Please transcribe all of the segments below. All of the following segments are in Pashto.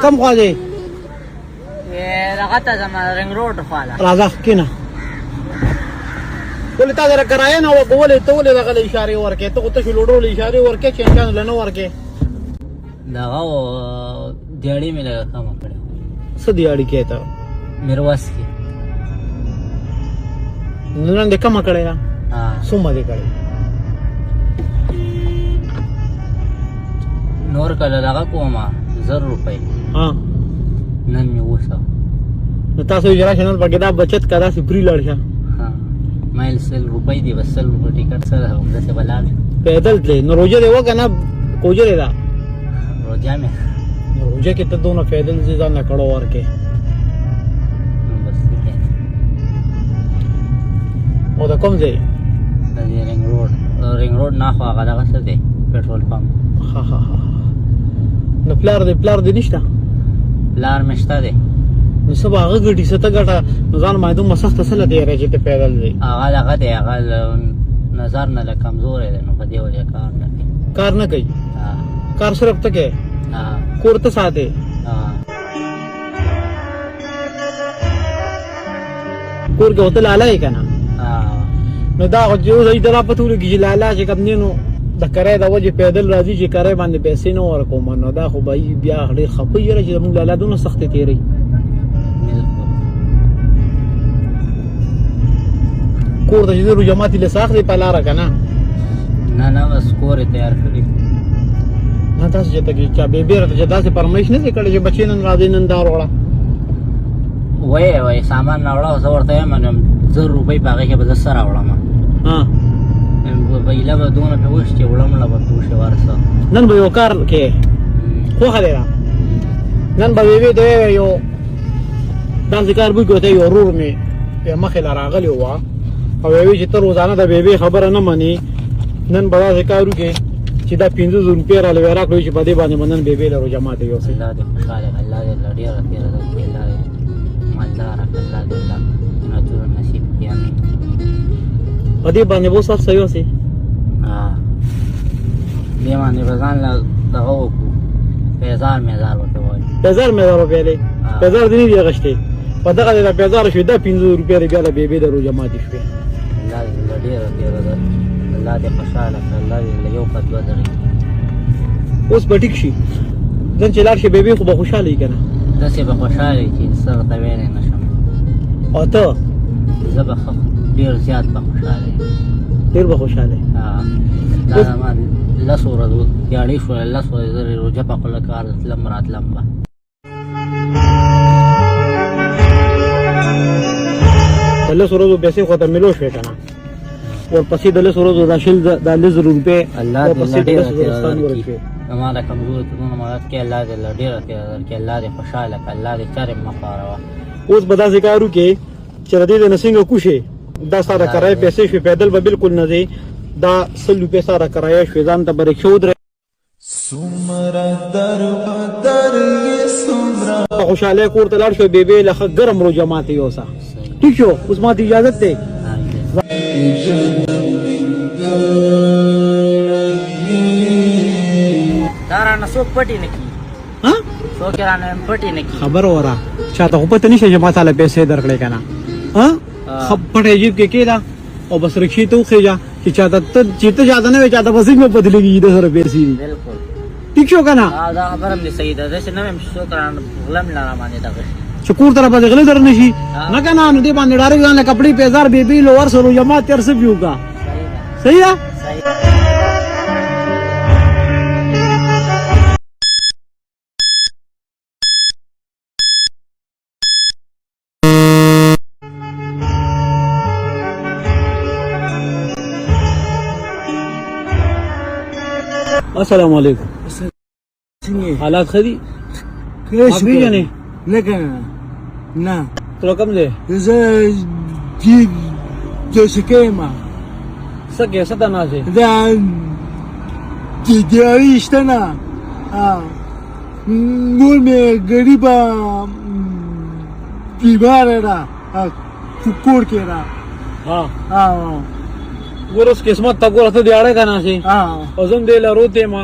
کم خوا دی؟ دغه ته ځم، رنګ روډ خواله. راځه کینه. ولې تا سره کرایه نه وه؟ ولې ته ولې دغه له اشارې ورکې؟ ته خو تشو لوډو له اشارې ورکې چې انسان له نه ورکې. دغه دیاړي مې لږه کمه کړې. څه دیاړي کې ته؟ میروس کې. نن دې کمه کړې ده؟ څومره دې کړې؟ نور کله دغه کومه 1000 روپۍ. ها، نن مې وسه. نو تاسو یې راشه نن پکې دا بچت کا، داسې پری لاړ شه. ها، مایل 100 روپۍ دی، بس 100 روپۍ ټیکټ سره همداسې به لاړ. پیدل تلې نو روژه دې وکړه نه کوجه دې ده؟ روژه مې. نو روژه کې ته دونه پیدل ځې، ځان له کړو ورکې. نو بس څه کوې؟ او د کوم ځای؟ د دې رنګ روډ، رنګ روډ نه خو هغه دغه څه دی، پټرول پمپ. ها ها ها. نو پلار دې، پلار دې نشته؟ پلار مې شته دی. نو څه به هغه ګټي، څه ته ګټه؟ نو ځان باندې دومره سخته څه له تېره چې ته پیدل دی؟ هغه دغه دی، هغه له نظر نه له کمزوری دی، نو په دې وجه کار نه کوي. کار نه کوي؟ ها. کار صرف ته کوې؟ ها. کور ته ساتې؟ ها. کور کې هوته لالا یې که نه؟ ها. نو دا خو چې اوس ته دا پته ولګي چې لالا چې کوم دی نو د کرایې د وجې پیدل راځي، چې کرایې باندې پیسې نه ورکوم، نو دا خو به یې بیا ډېر خفه یې چې زموږ لالا دونه سختې تېروي. بالکل. کور ته چې ځو جماعت یې له څه اخلي په لاره که نه؟ نه نه، بس کور یې تیار کړی. نه، تاسو چې ته کې چا بې بې راته چې داسې فرمایش نه دی کړی چې بچی نن راځي، نن دا راوړه؟ وایي وایي سامان راوړه، زه ورته وایم نو 1000 روپۍ په هغې کې به زه څه راوړم؟ ها. ایله به دونه پې وشي چې وړه مړه به پې وشي ورسه. نن به یو کار کې خوښه دی ده، نن به وی دی یو داسې کار وکړو. ته یو ورور مې په مخې له راغلی وه او وی چې ته روزانه د بیبې خبره نه منې، نن به داسې کار وکړې چې دا 5000 روپۍ راله راکړې چې په دې باندې به نن بیبې له روژه ماتې یوسې. الله دې خوشحاله کړه، الله دې له ډېره تېره درکړي، الله دې مالداره کړه، الله دې له جنتونه نصیب کړي، امین. په دې باندې به اوس هر څه یوسې؟ ها، دې باندې به ځان له دغه وکړو، پیزار میزار ورته وایو. پیزار میزار روپۍ دی؟ پیزار دې نه دی اخیستی، په دغه دې دا پیزار شوې، دا 5000 روپۍ دې بیا د بیبې د روژه ماتې شوې. الله دې له ډېره تېره درکړي، الله دې خوشحاله کړه، الله دې له یو په دوه درکړي. اوس به ټیک شي، نن چې لاړ شي بیبې خو به خوشحاله وي که نه؟ داسې به خوشحاله وي چې څه ورته ویلی نه شم. او ته؟ زه به ښه ډېر زیات به خوشحاله یم. ډېر به خوشحاله یې؟ ها، دا زما لس ورځو دیاړې شوله، لس ورځې زه روژه په خوله کار ته تلم راتلم به. د لسو ورځو پیسې خو ته ملو شوې که نه؟ ورپسې د لسو ورځو دا شل، دا 10,000 روپۍ الله دې ورپسې له د ډېره لسو زرو تېره ستان درکړي. ورکړي. زما د کمزوري ترونو مدد کوي. الله دې له ډېره تېره درکړي، الله دې خوشحاله کړه، الله دې چرې مه خواروه. اوس به داسې کار وکړې چې د دې نه څنګه کوشې، دا ستا د کرایې پیسې شوې، پیدل به بالکل نه ځې، دا 100 روپۍ ستا د کرایه شوې، ځان ته به ریکشه ودرې. څومره در بدر یې څومره په خوشحالۍ کور ته لاړ شو، بیبې له ښه ګرم روژه ماتې یوسه. ټیک شو؟ اوس ماته اجازت دی. دا رانه څوک پټې نه کړي. ها، څوک یې رانه پټې نه کړي. خبر وره، چاته خو پته نشته چې ما تاله پیسې درکړې که نه؟ ها، ښه پټه جیب کې کېده او بس رکشې ته وخېژه چې چاته ته چې ته چاته نه وې، چاته به څنګه پته لګي چې ده سره پیسې دي؟ بالکل. ټیک شو که نه؟ ها، دا خبره هم دې صحیح ده، داسې نه وایم چې څوک رانه غلم نه راباندې دغه شي. چې کور ته راپسې غله در نه شي نه که نه؟ نو دې باندې ډایرکټ ځان له کپړې، پیزار، بیبي له ورسره روژه ماتې هر څه پرې وکړه. صحیح ده. صحیح ده. صحیح. السلام علیکم. څنګه؟ حالات ښه دي؟ ښه. ما پېژنې؟ نه کنه، نه. ته کوم دی؟ زه جی جوسکه یم. څه کې، څه ته ناست یې؟ دا دیاري شته نه، مور مې غریبه بیماره ده، کور کې ده. ها ها. ګوره، اوس قسمت ته ګوره، ته دیاړی ته ناست یې او زه هم دې له روت یم.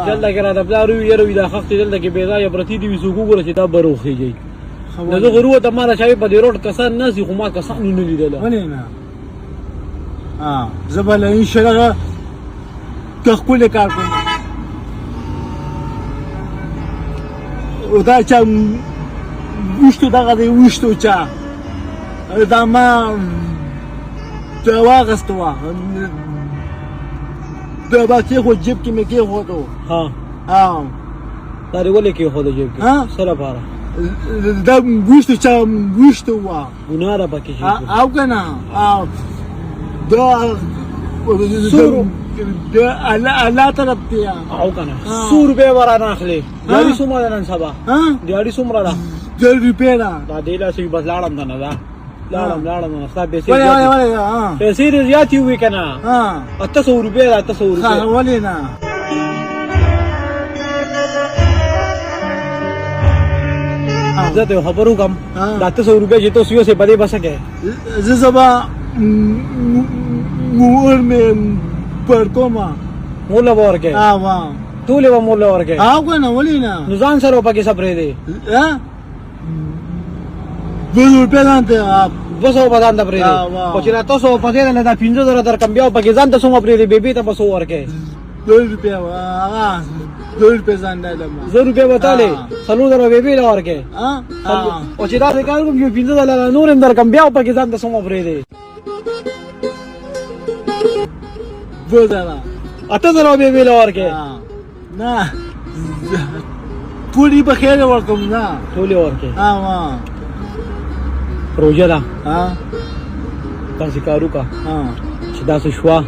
دلته کې راته پلار وویل یاره وي دا خښتې دلته کې بې ځایه پرتې دي وي څوک وګوره چې دا بر وخېږي. نو زه خو وروته ما ته چا په دې روډ کسان ناست دي، خو ما کسان ونه لیدله. ولې نه؟ زه به له انشاءالله د ښکلی کار کوم. او دا چا ویشتو، دغه دی ویشتو چا دا ما دا واغستو وه، دا به کېښود جیب کې مې کېښودو. ها، دا دې ولې کېښوده جیب کې؟ څه لپاره؟ دا ویشتو چا ویشتو وه. ګناه ده پکې. او که نه دا د الله طرف دی. او که نه څو روپۍ به رانه اخلې؟ دیهاړي څومره ده نن سبا؟ دیهاړي څومره ده؟ زر روپۍ ده. دا دې لاسې بس لاړم ده نه ده، لاړم لاړم نه، ستا پیسې پیسې دې زیاتې وي که نه؟ 800 روپۍ ده، 800 روپۍ. ولې نه؟ زه ته خبر وکم، دا 800 روپۍ چې تاسو یوسې په دې به څه کوې؟ زه سبا مور مې پر کوم مور له به ورکوې؟ ټولې به مور له ورکوې؟ او که نه ولې نه؟ نو ځان سره به پکې څه پرېږدې؟ 200 روپۍ ځان ته، 200 به ځان ته پرېږدې، خو چې دا تاسو په دې نه دا 5000 درکم بیا پکې ځان ته څومره پرېږدې؟ بیبي ته به څو ورکوې؟ 2 روپۍ، هغه 2 روپۍ ځان ته لم. 1000 روپۍ به تالې، 4000 بیبي له ورکوې. او چې داسې کار کوم چې 5000 نور هم درکم بیا پکې ځان ته څومره پرېږدې؟ 2000. 8000 بیبي له ورکوې؟ نه، ټولې به خیر ورکوم نه. ټولې ورکوې؟ روژه ده، داسې کار وکړه چې داسې شوه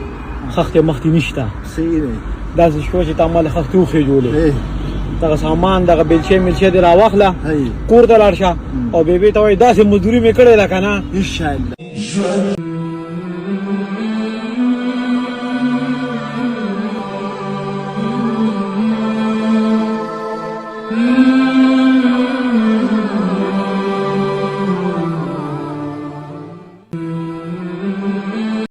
خښتې مختې نشته. صحیح دی. داسې شوه چې تا مال خښتې وخېجولې، دغه سامان دغه بیلچې میلچې دې راواخله، کور ته لاړ شه او بیبي ته وایي داسې مزدوري مې کړې ده که نه. انشاءالله.